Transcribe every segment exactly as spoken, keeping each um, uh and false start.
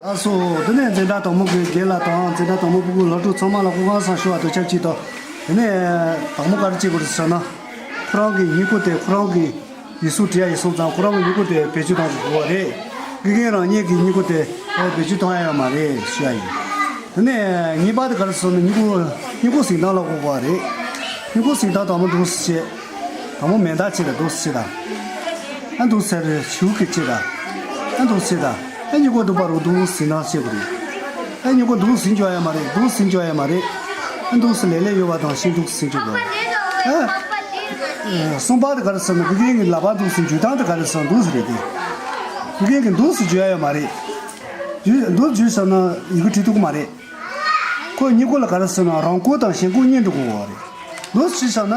ལགས་སོ། དེ་ནས་འཛིན་གྲྭ་དང་པོ་གི་རྒན་ལགས་དང་འཛིན་གྲྭ་དང་པོ་ཕྲུ་གུ་སློབ་ཕྲུག་ཚང་མ་ལ་སྐུ་ཁམས་བཟང་ཞུ་བ་དང་ཆབས་ཅིག་ཏུ། དེ་ནས་དང་པོ་ག་རེ་བྱེད་དགོས་རེད་ཟེར་ན། ཁོ་རང་གི་སྨྱུ་གུ་དེ་ཁོ་རང་གི་ཡིག་གཟུགས་བྲིས་ཡ་ཡིན་སོང་ཙང་ཁོ་རང་གི་སྨྱུ་གུ་དེ་བེད་སྤྱོད་གཏོང་དགོས་རེད། དགེ་རྒན་རང་ཉིད་ཀྱི་སྨྱུ་གུ་དེ་བེད་སྤྱོད་གཏོང་ཡ་ཡོད་མ་རེད་ཞུ་ཡ་ཡིན། དེ་ནས་གཉིས་པ་དེ་ག་རེ་ཟེར་ན། སྨྱུ་གུ་སྨྱུ་གུ་ཟིན་སྟངས་ལ་གོ་དགོས་པ་རེད། སྨྱུ་གུ་ཟིན་སྟངས་དང་པོ་འདུག་སེ་བྱེད། དང་པོ་མེ་མདའ་བྱེད་དང་འདུག་སེ་བྱེད་དང་། ཨ་འདུག་སེ་རེད། ཞུ་གི་བྱེད་དང་། ཨ་འདུག་སེ་དང་། ཨ་སྨྱུ་གུ་འདུག་པ་རུ་འདུག་ཟིན་སྟངས་བྱེད་དགོས་རེད། ཨ་སྨྱུ་གུ་འདུག་ཟིན་འཇོག་ཡ་མ་རེད། འདུག་ཟིན་འཇོག་ཡ་མ་རེད། ཨ་འདུག་སེ་ལེ་ལེ་ཡོད་པ་དང་ཤིན་འདུག་ཟིན་འཇོག་དགོས། ཨ་གསུམ་པ་དེ་ག་རེ་ཟེར་ན། དགེ་རྒན་གྱི་ལག་པ་འདུག་སེ་འཇུ་སྟངས་དེ་ག་རེ་ཟེར་ན། འདུག་སེ་རེད་དེ། དགེ་རྒན་གྱིས་འདུག་སེ་འཇུ་ཡ་ཡོད་མ་རེད། འཇུ་འདུག་འཇུས་ཟེར་ན་ཡི་གེ་བྲིས་ཐུབ་ཀྱི་མ་རེད། ཁོ་སྨྱུ་གུ་ལ་ག་རེ་ཟེར་ན། རང་མགོ་དང་ཞེན་ཁོག་གཉིས་འགྲོ་དགོས་པ་རེད། འདུག་སེ་བྱས་ན་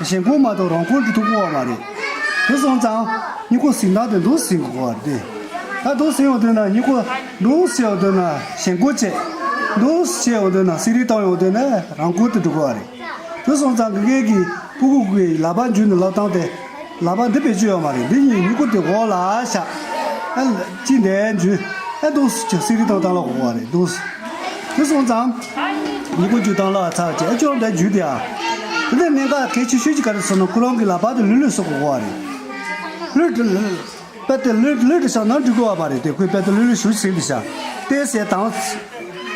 ཞེན་ཁོག་མ་གཏོགས་རང་མགོ་འགྲོ་ཐུབ་ཀྱི་ཡོད་མ་རེད། དེ་སོང་ཙང་སྨྱུ་གུ་ཟིན་སྟངས་དེ་འདུག་སེ་ཟིན་དགོས་པ་རེད། ད་འདུག་སེ་ཟིན་ཡོང་དུས་ན་སྨྱུ་གུ་འདུག་སེ་ཡོང་དུས་ན་ཞེན་ཁོག་བྱས། འདུག་སེ་ཡོང་དུས་ན་གསེག་རིས་བཏང་ཡོང་དུས་ན་རང་མགོ་དེ་འགྲོ་དགོས་པ་རེད། དེ་སོང་ཙང་དགེ་རྒན་གྱིས་ཕྲུ་གུ་གི་ལག་པ་འཇུས་ནས་སློབ་སྟངས་དེ། ལག་པ་འདི་བེད་སྤྱོད་ཡོད་མ་རེད། འདི་གཉིས་སྨྱུ་གུ་དེ་འོག་ལ་བཞག་ཨ་གཅིག་འདི་འཇུས། ཨ་འདུག་སེ་གསེག་རིས་བཏང་སྟངས་ལ་གོ་བ་རེད། འདུག་སེ། དེ་སོང་ཙང་སྨྱུ་གུ་འཇུ་སྟངས་ལ་ཚར་བྱས། ཨ་ཁྱོད་རང་འདི་འཇུས་དེ་ཨ། དེ་ནས་གནད་འགག་གལ་ཆེ་ཤོས་ཅིག་ག་རེ་ཟེར་ན། ཁོ་རང་གི་ལག་པ་དེ་ལྷོད་ལྷོད་བཟོ་དགོས་པ་རེད། ལྷོད་དེ་ལྷོད། དཔེ་དེ་ལྷོད་ལྷོད་དེ་བཞག་ན་འགྲིག་གི་ཡོད་མ་རེད་དེ། ཁོས་དཔེ་དེ་ལྷོད་ལྷོད་ཞུ་ཟིན་དེ་བཞག་ཏོག་ཙམ་དྭངས་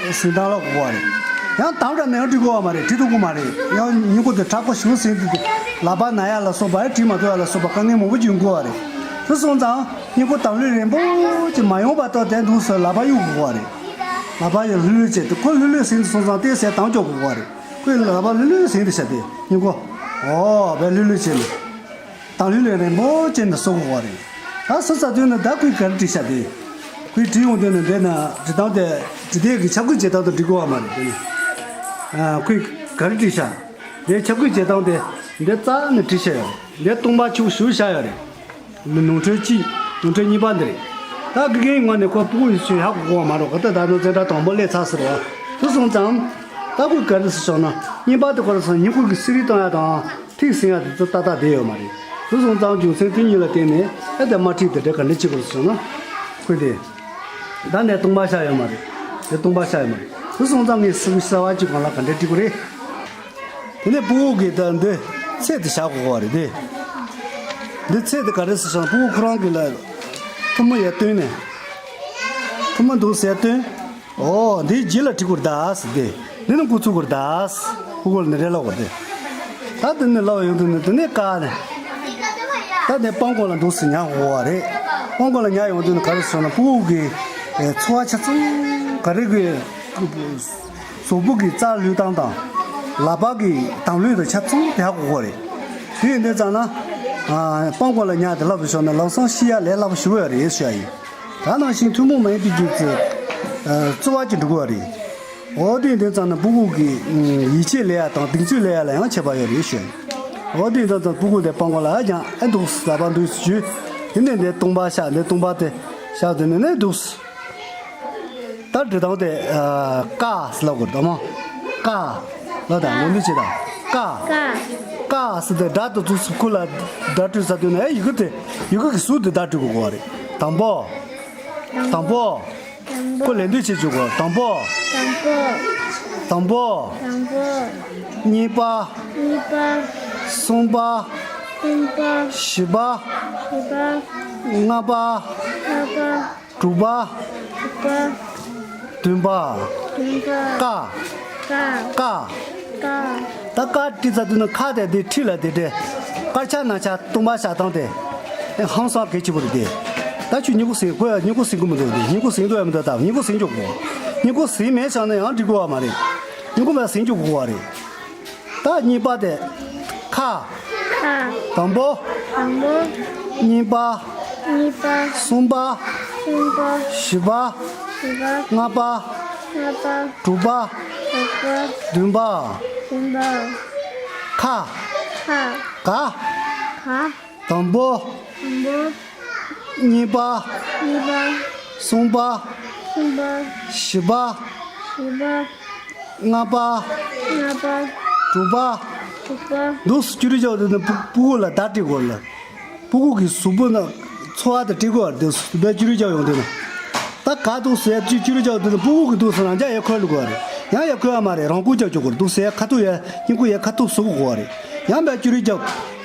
ཟིན་སྟངས་ལ་གོ་བ་རེད། ཡང་དྭངས་དྲགས་ན་ཡང་འགྲིག་གི་ཡོད་མ་རེད། བྲིས་ཐུབ་ཀྱི་མ་རེད། ཡང་སྨྱུ་གུ་དེ་མཁྲེགས་པོ་ཞུ་ཟིན་དེ། ལག་པ་ན་ཡ་ལ་སོགས་པ། ཨེ་བྲིས་མ་ཐུབ་ཡ་ལ་སོགས་པ་དཀའ་ངལ་མང་པོ་ཅིག་ཡོང་གི་ཡོད་རེད། དེ་སོང་ཙང་སྨྱུ་གུ་དྭངས་ལྷོད་རན་པོ་ཅིག་མ་ཡོང་བར་ཏོག་ཙམ་འདུག་སེ་ལག་པ་གཡུག་དགོས་པ་རེད། ལག་པ་ཡང་ལྷོད་ལྷོད་བྱས་ཏེ། ཁོ་ལྷོད་ལྷོད་ཟིན་སོང་ཙང་ཏོག་ཙམ་དྭངས་སྐྱོ་དགོས་པ་རེད། ཁོས་ལག་པ་ལྷོད་ལྷོད་ཟིན་དེ་བཞག་དེ་སྨྱུ་གུ། ཨོ་བས་ལྷོད་ལྷོད་བྱས་ནས། དང་ལུས་ལས་རན་པོ་ཅན་དུ་གསོ་དགོས་པ་རེད། ད་སོ་ས་དོན་ནི་ད་ཁོས་ག་རེ་བྲིས་ཤག་དེ། ཁོས་བྲིས་ཡོང་དོན་ནི་འདི་ན་བྲིས་སྟངས་དེ། བྲིས་དེབ་ཀྱི་ཁྱབ་བཀོད་བྱེད་སྟངས་དང་འགྲིག་གི་ཡོད་མ་རེད། དེ་ནི་ཨ་ཁོས་ག་རེ་བྲིས་ཤག་དེ་ཁྱབ་བཀོད་བྱེད་སྟངས་དེ་འདི་རྩ་ནས་བྲིས་ཤག་ཡོད་རེད། འདི་སྟོང་པ་ཆུ་བཞུར་ཤག་ཡོད་རེད། ནོར་འཁྲུལ་གཅིག་ནོར་འཁྲུལ་གཉིས་པ་འདི་རེད། ད་དགེ་རྒན་ངོས་ནས་ཁོ་ཕྲུ་གུ་ཡིས་ཤོད་ཡག་གི་གོ་བ་མ་རེད། ག་ད་ད་ནི་འཛིན་གྲྭ་དང་པོ་སླེབས་ཚར་ཟེར་བ། དེ་སོང་ཙང་ད་ཁོས་ག་རེ་ཟེར་ཤག་ན། གཉིས་པ་དེ་ག་རེ་ཟེར། སྨྱུ་གུ་གི་གསེག་རིས་བཏང་ཡ་དང་ཐིག་ཟིན་ཡ་དེ་ཚོ་ཏག་ཏག་བསྡད་ཡོད་མ་རེད། དེ་སོང་ཙང་རྒྱུ་མཚན་དེ་གཉིས་ལ་བརྟེན་ནས་ཨེ་དེ་དམར་ཁྲིད་དེ་འདྲ་ག་འདྲ་བྱེད་དགོས་ཟེར་ན། ཁོས་དེ་ད་ནས་སྟོང་པ་ཆགས་ཡོད་མ་རེད། དེ་སྟོང་པ་ཆགས་ཡོད་མ་རེད། དེ་སོང་ཙང་ངས་གསེག་གསར་བ་གཅིག་སྒང་ལ་ག་འདྲ་བྲིས་དགོས་རེད། དེ་ནས་ཕྲུ་གུ་གིས་ད་འདི་ཚད་དེ་བཞག་དགོས་པ་རེད་དེ། འདི་ཚད་དེ་ག་རེ་ཟེར་ཤག་ན། ཕྲུ་གུ་ཁོ་རང་གིས་ལ་ཐུར་མ་ཡར་བཏོན་ནས། ཐུར་མ་འདུག་སེ་བཏོན། ཨོ་འདིའི་རྗེས་ལ་བྲིས་དགོས་རེད་ད་ཟེར་དེ། འདི་ནི་འགོ་ཚུགས་དགོས་རེད་ད་ཟེར། ཕྲུ་གུ་ལ་ནི་རེ་ལབ་དགོས་རེད་དེ། ད་འདི་ནི་ལབ་ཡོང་དུས་ནི་འདི་ནས་བཀག་ནས། ད་འདི་པང་ཁོག་ལ་འདུག་སེ་ཉར་དགོས་པ་རེད། པང་ཁོག་ལ་ཉར་ཡོང་དུས་ནི་ག་རེ་ཟེར་ན། ཕྲུ་གུ་གི་ཚོར་བ་ཆ་ཚང་ག་རེ་གི། གཟུགས་པོ་གི་རྩ་ལྷོད་སྟངས་དང་། ལག་པ་གི་དྭངས་ལྷོད་དང་ཆ་ཚང་དེ་ཧ་གོ་དགོས་རེད། དེ་ཡིན་དུས་ཙང་ན། ཨ་པང་ཁོག་ལ་ཉར་དེ་ལབ་པ་ཤོར་ན་ལམ་སང་ཤི་ཡ་ལས་སླ་པོ་ཞེ་པོ་ཡོད་རེད་ཞུ་ཡ་ཡིན། ད་ནང་བཞིན་ཐུན་མོང་མ་ཡིན་པའི་རྒྱུ་ཚོ་ཨ་རྩོལ་བ་ཅིག་འགྲོ་གི་ཡོད་རེད། འོ་དེ་ཡིན་དུས་ཙང་ན་ཕྲུ་གུ་གི་ཡིད་ཆེས་ལས་ཡ་དང་གདེང་ཚོད་ལས་ཡ་ལ་ཡང་ཁྱད་པར་ཡོད་རེད་ཞུ་ཡ་ཡིན། འོ་དེ་ཡིན་དུས་ཙང་ཕྲུ་གུ་དེ་པང་ཁོག་ལ་ཨ་ཀྱང་ཨེ་འདུག་ཟ་བ་འདུག་ཞུ། དེ་ནས་འདི་སྟོང་པ་བཞག་འདི་སྟོང་པ་དེ་བཞག་དེ་ནས་ནས་འདུག་ད་འབྲི་སྟངས་དེ་ཨ་ཀ་ཟེར་ལབ་དགོས་རེད་དམ། ཀ་ལབ་དང་ལོ་འདི་བྱེད་དང་། ཀ། ཀ། ཀ་ཟེར་དེ་སྒྲ་དེ་ཚོ་ཁུ་ལ་སྒྲ་བྲིས་ས་དུས་ན་ཨེ་ཡི་གེ་དེ་ཡི་གེ་གི་གཟུགས་དེ་སྒྲ་བྲིས་དགོས་རེད། དང་པོ། དང་པོ། དང་པོ། ཁོ་ལེན་དུས་བྱེད་བཅུག་གོ་དང་པོ། དང་པོ། དང་པོ། དང་པོ། གཉིས་པ། གཉིས་པ། གསུམ་པ། གསུམ་པ། བཞི་པ། བཞི་པ། ལྔ་པ། ལྔ་པ། དྲུག་པ། དྲུག་པ། བདུན་པ། བདུན་པ། ཀ། ཀ། ཀ། ཀ། ད་ཀ་བྲིས་ཚར་དུས་ན་ཁ་དེ་དེ་ཁྲིད་ལ་དེ་འདྲས། དཀར་ཆག་ནག་ཆག་སྟོང་པ་བཞག་སྟངས་དེ། ཨེ་ཧང་སང་གལ་ཆེ་པོ་རེད་དེ། ད་ཁྱོད་སྨྱུ་གུ་ཟིན་ཁོ་ཡ་སྨྱུ་གུ་ཟིན་གི་མི་འདུག་དེ་སྨྱུ་གུ་ཟིན་འདུག་ཡ་མི་འདུག་ད་སྨྱུ་གུ་ཟིན་འཇོག་དགོས། སྨྱུ་གུ་ཟིན་མེད་བཞག་ན་ཡང་འགྲིག་གི་ཡོད་མ་རེད། སྨྱུ་གུ་མེད་ཟིན་འཇོག་དགོས་པ་རེད། ད་གཉིས་པ་དེ། ཁ། ཁ། དང་པོ། དང་པོ། གཉིས་པ། གཉིས་པ། གསུམ་པ། གསུམ་པ། བཞི་པ། བཞི་པ། ལྔ་པ། ལྔ་པ། དྲུག་པ། དྲུག་པ། བདུན་པ། བདུན་པ། ཁ། ཁ། ག། ག། དང་པོ། དང་པོ། གཉིས་པ། གཉིས་པ། གསུམ་པ། གསུམ་པ། བཞི་པ། བཞི་པ། ལྔ་པ། ལྔ་པ། དྲུག་པ། དྲུག་པ། འདུག་སེ་བཅུ་དྲུག་བརྒྱབ་དེ་ནི་ཕྲུ་གུ་ལ་བརྡ་སྤྲད་དགོས་ལ། ཕྲུ་གུ་གི་གཟུགས་པོ་ན་ཚོར་བ་དང་སྤྲད་དགོས་པ་རེད། འདུག་སེ་བཅུ་དྲུག་བརྒྱབ་ཡོང་དུས་ན། ད་ ད་ག་འདུག་ཟེར་ཅི་ཅི་རུ་རྒྱག་དུས་ན་སྤུ་གུ་གི་འདུག་ཟེར་ན་འཇག་ཡ་ཁོལ་དགོས་རེད། ཡང་ཡ་ཁོལ་ཡ་མ་རེད། རང་ཁུལ་རྒྱག་རྒྱུ་དགོས་རེད། འདུག་ཟེར་ཁ་ཐུག་ཡ་སྙིང་ཁུ་ཡ་ཁ་ཐུག་ཟུག་དགོས་རེད། ཡང་བས་ཅི་རུ་རྒྱག་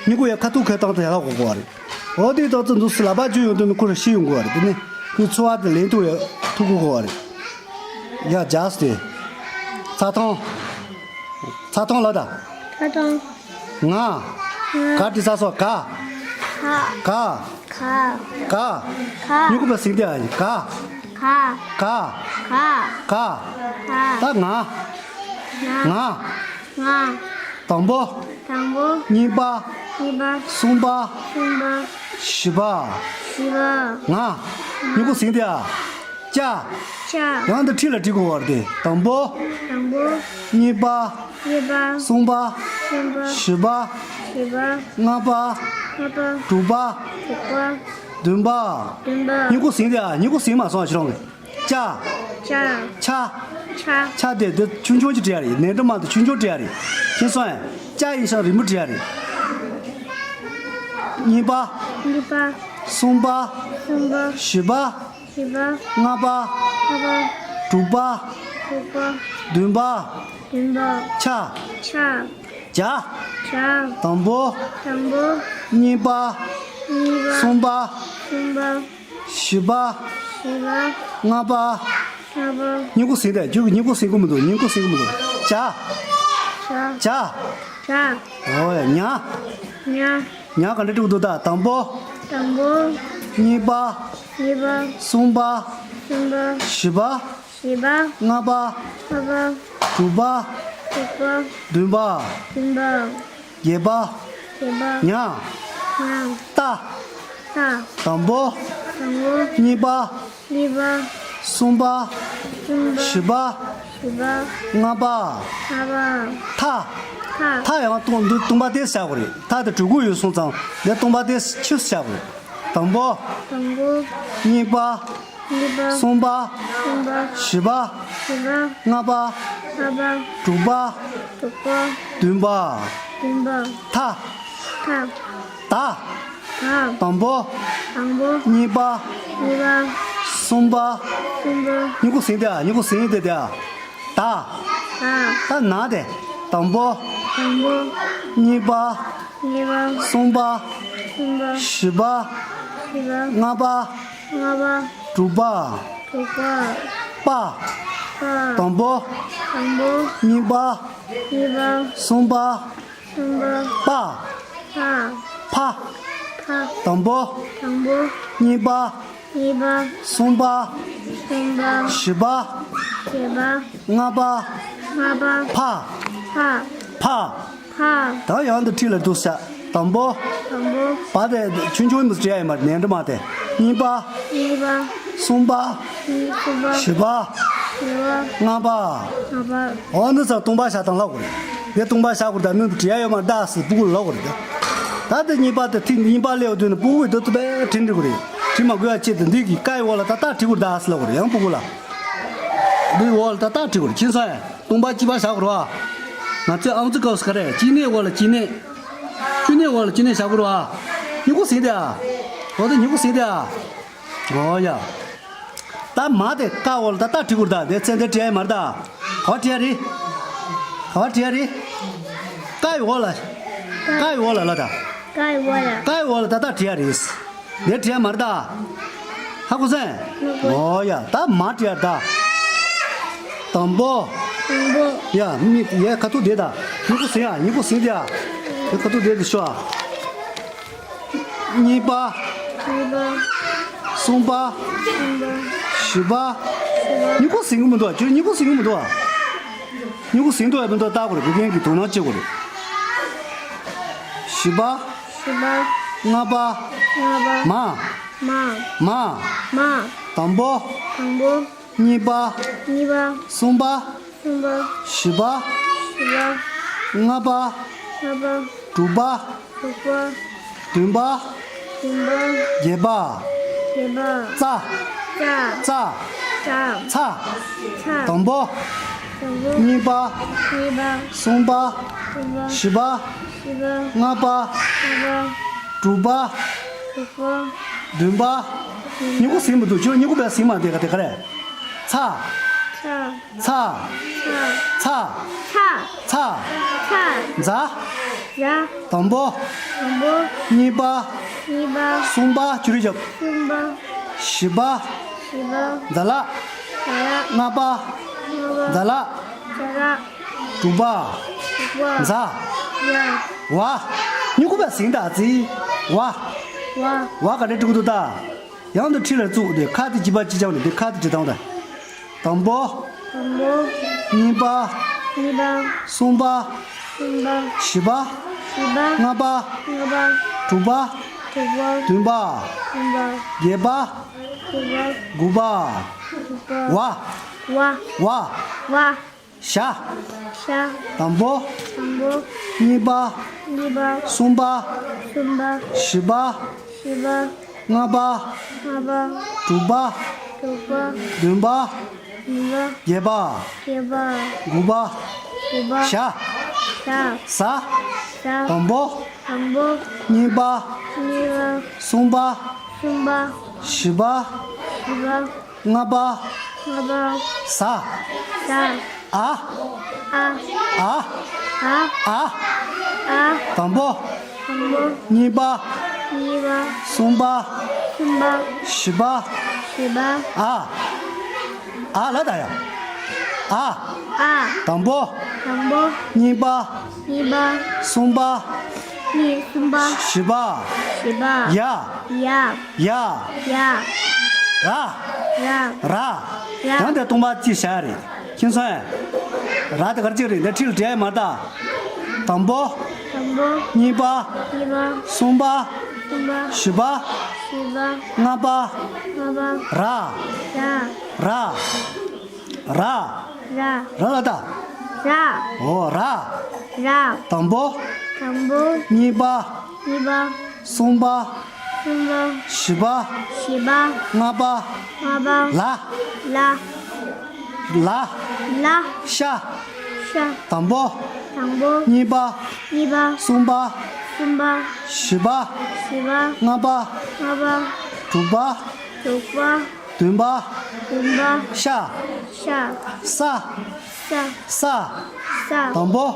སྙིང་ཁུ་ཡ་ཁ་ཐུག་ཁོལ་སྟངས་དེ་ཡ་ལ་གོ་དགོས་རེད། འོ་དེ་ཏོག་ཙམ་འདུག་ཟེར་ལག་པ་འཇུ་ཡོང་དུས་ནི་ཁུ་རུ་ཤི་ཡོང་དགོས་རེད། དེ་ནི་ཁོའི་འཚོ་བ་དེ་ལེན་ཐུབ་ཡ་ཐུག་གོ་དགོས་རེད། ཡ་རྒྱག་སྟེ། ཚ་ཐང་། ཚ་ཐང་ལ་ད། ཚ་ཐང་། ང་། ང་། ག་དྲི་ས་སོ་ག་ཁ། ག་ཁ། ག་ཁ། མྱུ་གུ་པ་ཟིན་ཏེ་ཨ་ཡི་ག་ཁ། ག་ཁ། ག་ཁ། ད་ང་། ང་། ང་། ང་། དང་པོ། དང་པོ། གཉིས་པ། གཉིས་པ། གསུམ་པ། གསུམ་པ། བཞི་པ། བཞི་པ། ང་། མྱུ་གུ་ཟིན་ཏེ་ཨ། ཅ། ཅ། ཡང་འདི་ཁྲིད་ལ་བྲིས་དགོས་པ་རེད་དེ། དང་པོ། དང་པོ། གཉིས་པ། གཉིས་པ། གསུམ་པ། གསུམ་པ། བཞི་པ། བཞི་པ། ལྔ་པ། ལྔ་པ། དྲུག་པ། དྲུག་པ། བདུན་པ། བདུན་པ། མྱུ་གུ་ཟིན་ཏེ་ཨ། མྱུ་གུ་ཟིན་མ་སོང་ཨ་ཕྱི་རོང་གི་ཅ། ཅ། ཆ། ཆ། ཆ་དེ་དེ་ཆུང་ཆུང་ཅིག་བྲིས་ཡ་རེད། ནས་འགྲོ་མ་དེ་ཆུང་ཆུང་བྲིས་ཡ་རེད། ཤེས་སོང་ཨེ། ཅ་ཡིན་ཤག་རིང་པོ་བྲིས་ཡ་རེད། གཉིས་པ། གཉིས་པ། གསུམ་པ། གསུམ་པ། བཞི་པ། བཞི་པ། ལྔ་པ། ལྔ་པ། དྲུག་པ། དྲུག་པ། བདུན་པ། བདུན་པ། ཆ། ཆ། ཇ། ཇ། དང་པོ། དང་པོ། གཉིས་པ། གཉིས་པ། གསུམ་པ། གསུམ་པ། བཞི་པ། བཞི་པ། ལྔ་པ། ལྔ་པ། སྙིང་ཁུ་ཟིན་ཏེ། རྒྱུ་གི་སྙིང་ཁུ་ཟིན་གི་མི་འདུག་སྙིང་ཁུ་ཟིན་གི་མི་འདུག་ཇ། ཇ། ཇ། ཇ། འོ་ཡ། ཉ། ཉ། ཉ་ག་འདྲ་འགྲིག་འདུག་ད། དང་པོ། དང་པོ། གཉིས་པ། གཉིས་པ། གསུམ་པ། གསུམ་པ། བཞི་པ། བཞི་པ། ལྔ་པ། ལྔ་པ། དྲུག་པ། དྲུག་པ། བདུན་པ། བདུན་པ། བརྒྱད་པ། བརྒྱད་པ། ཉ། ཉ། ཏ། ཏ། དང་པོ། དང་པོ། གཉིས་པ། གཉིས་པ། གསུམ་པ། གསུམ་པ། བཞི་པ། བཞི་པ། ལྔ་པ། ལྔ་པ། ཐ། ཐ། ཐ་ཡང་སྟོང་འདི་སྟོང་པ་དེ་བཞག་དགོས་རེད། ཐ་དེ་གྲུ་གུ་ཡོད་སོང་ཙང་འདི་སྟོང་པ་དེ་ཆུ་བཞག་དགོས་རེད། དང་པོ། དང་པོ། གཉིས་པ། གཉིས་པ། གསུམ་པ། གསུམ་པ། བཞི་པ། བཞི་པ། ལྔ་པ། ལྔ་པ། དྲུག་པ། དྲུག་པ། བདུན་པ། བདུན་པ། ཐ། ཐ། ད། ད། དང་པོ། དང་པོ། གཉིས་པ། གཉིས་པ། གསུམ་པ། གསུམ་པ། སྙིང་ཁུ་ཟིན་ཏེ་ཨ། སྙིང་ཁུ་ཟིན་ཏེ་དེ་ཨ། ད། ད། ད་ན་དེ། དང་པོ། དང་པོ། གཉིས་པ། གཉིས་པ། གསུམ་པ། གསུམ་པ། བཞི་པ། བཞི་པ། ལྔ་པ། ལྔ་པ། དྲུག་པ། དྲུག་པ། པ། པ། དང་པོ། དང་པོ། གཉིས་པ། གཉིས་པ། གསུམ་པ། གསུམ་པ། པ། པ། ཕ། ཕ། དང་པོ། དང་པོ། གཉིས་པ། གཉིས་པ། གསུམ་པ། གསུམ་པ། བཞི་པ། བཞི་པ། ལྔ་པ། ལྔ་པ། ཕ། ཕ། ཕ། ཕ། ད་ཡང་འདི་ཁྲིད་ལ་འདུག་ས། དང་པོ། དང་པོ། པ་དེ་ཆུང་ཆུང་མི་བྲིས་ཡ་ཡིན་པ་ནས་འགྲོ་མ་དེ། གཉིས་པ། གཉིས་པ། གསུམ་པ། གསུམ་པ། བཞི་པ། བཞི་པ། ལྔ་པ། ལྔ་པ། འོ་འདི་ཚོ་སྟོང་པ་བཞག་སྟངས་ལབ་དགོས་རེད། འདི་སྟོང་པ་བཞག་དགོས་རེད། ད་མི་བྲིས་ཡ་ཡོད་མ་རེད་ཟེར་སྤུ་གུ་ལ་ལབ་དགོས་རེད། ད་དེ་གཉིས་པ་དེ་ཐིག་གཉིས་པ་སླེབས་དུས་ནི་སྤུ་གུ་དེ་ཏུ་པའི་བྲིས་འགྲིག་གི་རེད། བྲིས་མ་དགོས་ཡ་ཅི་དེ་འདི་གི་ཀ་ཡི་འོག་ལ་ཏག་ཏག་བྲིས་དགོས་རེད་ཟེར་ལབ་དགོས་རེད། ཡང་སྤུ་གུ་ལ། འདི་འོག་ལ་ཏག་ཏག་བྲིས་དགོས་རེད། མཁྱེན་སོང་ངས། སྟོང་པ་གཅིག་པ་བཞག་དགོས་རེད་བ། ང་ཚོས་ཨང་ཙི་སྐབས་སུ་ག་རེ་གཅིག་གནས་འོག་ལ་གཅིག་གནས། བཅུ་གནས་འོག་ལ་བཅུ་གནས་བཞག་དགོས་རེད་བ། སྙིང་ཁུ་ཟིན་ཏེ་ཨ། འོ་དེ་སྙིང་ཁུ་ཟིན་ཏེ་ཨ། འོ་ཡ། ད་མ་དེ་ཀ་འོག་ལ་ཏག་ཏག་བྲིས་དགོས་རེད། ད་དེ་ཚེ་འདི་བྲིས་ཡ་མ་རེད་ད། ག་བ་བྲིས་ཡ་རེད། ག་བ་བྲིས་ཡ་རེད། ཀ་ཡི་འོག་ལ། ཀ་ཡི་འོག་ལ་ལ་ད། ཀ་ཡི་འོག་ལ། ཀ་ཡི་འོག་ལ་ཏག་ཏག་བྲིས་ཡ་རེད། འདི་བྲིས་ཡ་མ་རེད་ད། ཧ་གོ་སོང་ངས། འོ་ཡ། ད་མ་བྲིས་ཡ་ད། དང་པོ། དང་པོ། ཡ་མི་ཡ་ཁ་ཐུག་བསྡད་ད། སྙིང་ཁུ་ཟིན་ཡ། སྙིང་ཁུ་ཟིན་ཏེ་ཡ། ཡ་ཁ་ཐུག་བསྡད་དེ་ཤོག་ཨ། གཉིས་པ། གཉིས་པ། གསུམ་པ། གསུམ་པ། བཞི་པ། བཞི་པ། སྙིང་ཁུ་ཟིན་གི་མི་འདུག་ཨ། ཁྱོད་སྙིང་ཁུ་ཟིན་གི་མི་འདུག་ཨ། སྙིང་ཁུ་ཟིན་འདུག་ཨ་མི་འདུག་ལྟ་དགོས་རེད། དགེ་རྒན་གྱིས་དོ་སྣང་བྱེད་དགོས་རེད། བཞི་པ། བཞི་པ། ལྔ་པ། ལྔ་པ། མ། མ། མ། མ། དང་པོ། དང་པོ། གཉིས་པ། གཉིས་པ། གསུམ་པ། གསུམ་པ། བཞི་པ། བཞི་པ། ལྔ་པ། ལྔ་པ། དྲུག་པ། དྲུག་པ། བདུན་པ། བདུན་པ། བརྒྱད་པ། བརྒྱད་པ། ཙ། ཙ། ཙ། ཙ། ཚ། ཚ། དང་པོ། དང་པོ། གཉིས་པ། གཉིས་པ། གསུམ་པ། གསུམ་པ། བཞི་པ། བཞི་པ། ལྔ་པ། ལྔ་པ། དྲུག་པ། དྲུག་པ། བདུན་པ། གཉིས་གོ་ཟིན་མི་འདུག་ཁྱོད་གཉིས་གོ་བས་ཟིན་མ་དེ་ག་དེ་ག་རེད། ཚ། ཚ། ཚ། ཚ། ཚ། ཚ། ཚ། ཛ། ཛ། དང་པོ། དང་པོ། གཉིས་པ། གཉིས་པ། གསུམ་པ། ཅུ་རི་རྒྱབ། གསུམ་པ། བཞི་པ། བཞི་པ། ཛ་ལ། ཛ་ལ། ལྔ་པ། ལྔ་པ། ཛ་ལ། ཛ་ལ། དྲུག་པ། དྲུག་པ། ཛ། ཛ། ཝ། གཉིས་གོ་བས་ཟིན་ད་ཙི། ཝ། ཝ། ཝ་ག་རེ་འབྲི་གི་འདུག་ད། ཡང་དུ་ཁྲིད་ལ་བཙུགས་ཏེ་ཁ་དེ་གཅིག་པ་གཅིག་རྐྱང་རེད་དེ་ཁ་དེ་བྲིས་བཏང་དང་། དང་པོ། དང་པོ། གཉིས་པ། གཉིས་པ། གསུམ་པ། གསུམ་པ། བཞི་པ། བཞི་པ། ལྔ་པ། ལྔ་པ། དྲུག་པ། དྲུག་པ། བདུན་པ། བདུན་པ། བརྒྱད་པ། བརྒྱད་པ། དགུ་པ། དགུ་པ། ཝ། ཝ། ཝ། ཝ། ཞ། ཞ། དང་པོ། དང་པོ། གཉིས་པ། གཉིས་པ། གསུམ་པ། གསུམ་པ། བཞི་པ། བཞི་པ། ལྔ་པ། ལྔ་པ། དྲུག་པ། དྲུག་པ། བདུན་པ། བདུན་པ། བརྒྱད་པ། བརྒྱད་པ། དགུ་པ། དགུ་པ། ཞ། ཞ། ཟ། ཟ། དང་པོ། དང་པོ། གཉིས་པ། གཉིས་པ། གསུམ་པ། གསུམ་པ། བཞི་པ། བཞི་པ། ལྔ་པ། ལྔ་པ། ཟ། ཟ། ཨ། ཨ། ཨ། ཨ། ཨ། ཨ། དང་པོ། དང་པོ། གཉིས་པ། གཉིས་པ། གསུམ་པ། གསུམ་པ། བཞི་པ། བཞི་པ། ཨ། ཨ་ལ་ད་ཡ། ཨ། ཨ། དང་པོ། དང་པོ། གཉིས་པ། གཉིས་པ། གསུམ་པ། གཉིས། གསུམ་པ། བཞི་པ། བཞི་པ། ཡ། ཡ། ཡ། ཡ། ར། ར། ར། ར། ཡང་དེ་སྟོང་པ་ཅི་བྱ་རེད། ཁྱིམ་སོང་ཡ། ར་དེ་གར་ཅིག་རེད་འདི་ཁྲིད་ལ་བྲིས་ཡ་མ་ད། དང་པོ། དང་པོ། གཉིས་པ། གཉིས་པ། གསུམ་པ། གསུམ་པ། བཞི་པ། བཞི་པ། ལྔ་པ། ལྔ་པ། ར། ར། ར། ར། ར། ར་ལ་ད། ར། འོ་ར། ར། དང་པོ། དང་པོ། གཉིས་པ། གཉིས་པ། གསུམ་པ། གསུམ་པ། བཞི་པ། བཞི་པ། ལྔ་པ། ལྔ་པ། ལ། ལ། ལ། ལ། ཤ། ཤ། དང་པོ། དང་པོ། གཉིས་པ། གཉིས་པ། གསུམ་པ། གསུམ་པ། བཞི་པ། བཞི་པ། ལྔ་པ། ལྔ་པ། དྲུག་པ། དྲུག་པ། བདུན་པ། བདུན་པ། ཤ། ཤ། ས། ས། ས། ས། དང་པོ།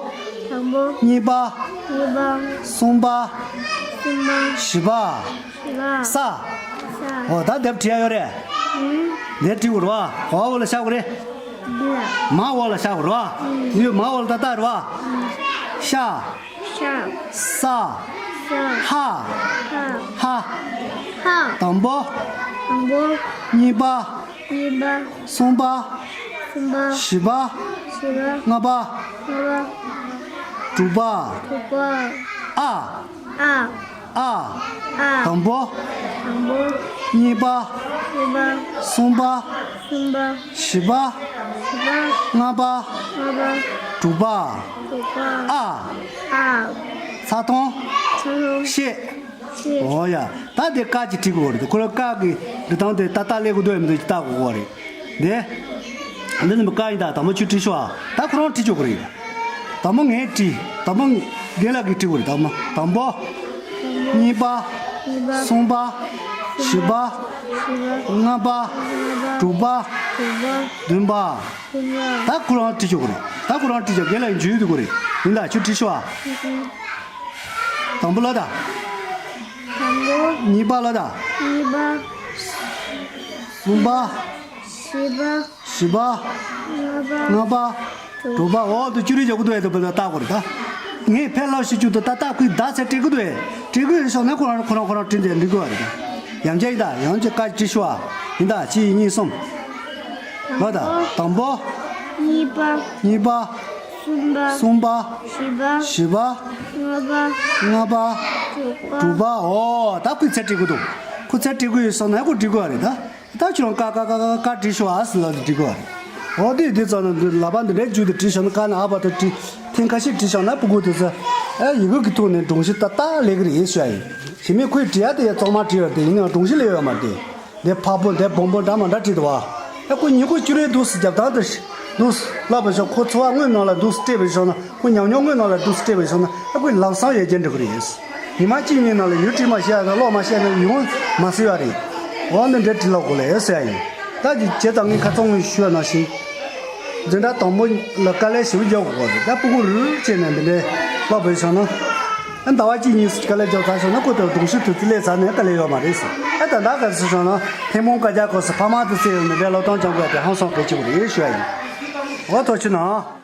དང་པོ། གཉིས་པ། གཉིས་པ། གསུམ་པ། གསུམ་པ། བཞི་པ། བཞི་པ། ས། ས། འོ་ད་དེབ་བྲིས་ཡ་ཡོད་རེད། ཨུམ། དེབ་བྲིས་དགོས་རེད་བ། འོ་འོ་ལ་བཞག་དགོས་རེད། འདི་ལ། མ་འོ་ལ་བཞག་དགོས་རེད་བ། ཨུམ། འདི་མ་འོ་ལ་ད་ལྟ་རེད་བ། ཨུམ། ཤ། ཤ། ས། ས། ཧ། ཧ། ཧ། ཧ། དང་པོ། དང་པོ། གཉིས་པ། གཉིས་པ། གསུམ་པ། གསུམ་པ། བཞི་པ། བཞི་པ། ལྔ་པ། ལྔ་པ། དྲུག་པ། དྲུག་པ། ཨ། ཨ། ཨ། ཨ། དང་པོ། དང་པོ། གཉིས་པ། གཉིས་པ། གསུམ་པ། གསུམ་པ། བཞི་པ། བཞི་པ། ལྔ་པ། ལྔ་པ། དྲུག་པ། དྲུག་པ། ཨ། ཨ། ཚ་ཐོང་། ཚ་ཐོང་། ཤེ། ཤེ། འོ་ཡ། ད་དེ་ཀ་གཅིག་བྲིས་དགོས་རེད། ཁོ་རང་ཀ་གི་འབྲི་སྟངས་དེ་ཏག་ཏག་སླེབས་ཀྱི་འདུག་ཡ་མི་འདུག་ཅིག་བལྟ་དགོས་རེད། དེ། འདི་ནི་ཀ་ཡིན་ད། དང་པོ་ཁྱོད་བྲིས་ཤོག་ཨ། ད་ཁོ་རང་བྲིས་ཆོག་གི་རེད། དང་པོ་ངས་བྲིས། དང་པོ་རྒན་ལགས་ཀྱིས་བྲིས་དགོས་རེད། དང་པོ། དང་པོ། གཉིས་པ། གཉིས་པ། གསུམ་པ། བཞི་པ། བཞི་པ། ལྔ་པ། ལྔ་པ། དྲུག་པ། དྲུག་པ། བདུན་པ། བདུན་པ། ད་ཁོ་རང་བྲིས་ཆོག་གི་རེད། ད་ཁོ་རང་བྲིས་ཆོག་རྒན་ལགས་འཇུས་དགོས་རེད། ཡིན་ད་ཁྱོད་བྲིས་ཤོག་ཨ། དང་པོ་ལ་ད། དང་པོ། གཉིས་པ་ལ་ད། གཉིས་པ། གསུམ་པ། བཞི་པ། བཞི་པ། ལྔ་པ། ལྔ་པ། དྲུག་པ། འོ་དུ་ཅུ་རི་རྒྱག་གི་འདུག་ཨེ་དུ་བུ་ད་ལྟ་གོ་རེ་ད། ངས་ཕལ་ལ་ཤི་ཅུ་དུ་ད་ལྟ་ཁོའི་ད་ཚེ་སྤྲད་གི་འདུག་ཨེ། སྤྲད་གི་ཡོད་ཤོག་ན་ཁོ་རང་ཁོ་རང་ཁོ་རང་བྲིས་འདི་འགྲིག་གི་བ་རེད་ད། ཡང་བསྐྱར་ཡིན་ད་ཡང་བསྐྱར་བཀའ་བྲིས་ཤོག་ཨ། ཡིན་ད་གཅིག་གཉིས་གསུམ། ལ་ད། དང་པོ། གཉིས་པ། གཉིས་པ། གསུམ་པ། གསུམ་པ། བཞི་པ། བཞི་པ། ལྔ་པ། ལྔ་པ། དྲུག་པ། དྲུག་པ། འོ་ད་ཁོའི་ཚེ་སྤྲད་གི་འདུག་ཁོ་ཚེ་སྤྲད་གི་ཡོད་ཤོག་ན་ཁོ་འགྲིག་གི་བ་རེད་ད། ད་ཁྱོད་རང་ཀ་ཀ་ཀ་ཀ་ཀ་བྲིས་ཤོག་ཨ་ཟེར་ལབ་དུས་འགྲིག་གི་རེད། འོ་དེ་དེ་ཙམ་ན་འདི་ལབ་པ་འདི་འདྲའི་རྒྱུ་དེ་བྲིས་ཤོག་ན་ཀ་ན་ཨ་བ་དེ་བྲིས་ཐེངས་ཁ་ཤས་བྲིས་ཤོག་ན་ཕྲུ་གུ་དེ་ཚོ་ཨེ་ཡི་གེ་གི་ཐོག་ནས་སྒྲོམ་གཞི་ཏག་ཏག་ལས་ཀྱི་རེད་ཞུ་ཡ་ཡིན། ཞི་མི་ཁོས་བྲིས་ཡ་དེ་ཡ་གཙང་མ་བྲིས་ཡོད་དེ་ཡིན་ནའང་སྒྲོམ་གཞི་ལས་ཡོད་མ་རེད་དེ། འདི་ཕག་པོ་འདི་སྦོམ་པོ་འདྲ་མ་འདྲ་བྲིས་འདུག་བ། ཨེ་ཁོ་ཉི་ཁོ་ཅུ་རེ་འདུག་སེ་རྒྱབ་སྟངས་དེ་འདུག་སེ་ལབ་པ་ཞོག་ཁོ་འཚོ་བ་དངོས་ནང་ལ་འདུག་སེ་སྤྲད་པ་ཞོག་ན་ཁོ་ཉམས་མྱོང་དངོས་ནང་ལ་འདུག་སེ་སྤྲད་པ་ཞོག་ན་ཨེ་ཁོས་ལམ་སང་ཡོད་རྒྱུ་འགྲིག་གི་རེད། ཉི་མ་གཅིག་གཉིས་ནང་ལ་ཡུལ་བྲིས་མ་ཤེས་ཡ་དང་ཀློག་མ་ཤེས་ན་ཡོང་མ་སྲིད་པ་རེད། འོ་འདི་འདྲའི་བྲིས་ལ་དགོས་ལེ་ཟེར་ཡ་ཡིན། ད་ཅི་བྱས་ཙང་ངས་ཁ་ཚང་ངས་ཞུས་ནང་བཞིན། འཛིན་གྲྭ་དང་པོ་ལ་དཀའ་ལས་ཞེ་པོ་རྒྱག་དགོས་རེད། ད་སྤུ་གུ་རུ་རུ་བྱས་ནས་འདི་འདྲའི་ལབ་པའི་བྱུང་ན། ཨ་ཟླ་བ་གཅིག་གཉིས་སུ་དཀའ་ལས་རྒྱག་ཚར་སོང་ན་ཁོ་ཚོ་གདུང་ཤུགས་དེ་ཚོ་སླེབས་ཚར་ནས་དཀའ་ལས་ཡོད་མ་རེད་ཟེར། ཨ་ད་ད་ག་ཚོད་བྱུང་ན་ཐུན་མོང་སྐད་ཆ་གོ་སོང་། ཕ་མ་དེ་ཚོས་ཡང་འདི་འདྲའི་སློབ་སྟོན་སྦྱང་དགོས་དེ་ཧང་སང་གལ་ཆེ་བོ་རེད་ཞུ་ཡ་ཡིན། འོ་ཐུགས་རྗེ་གནང་།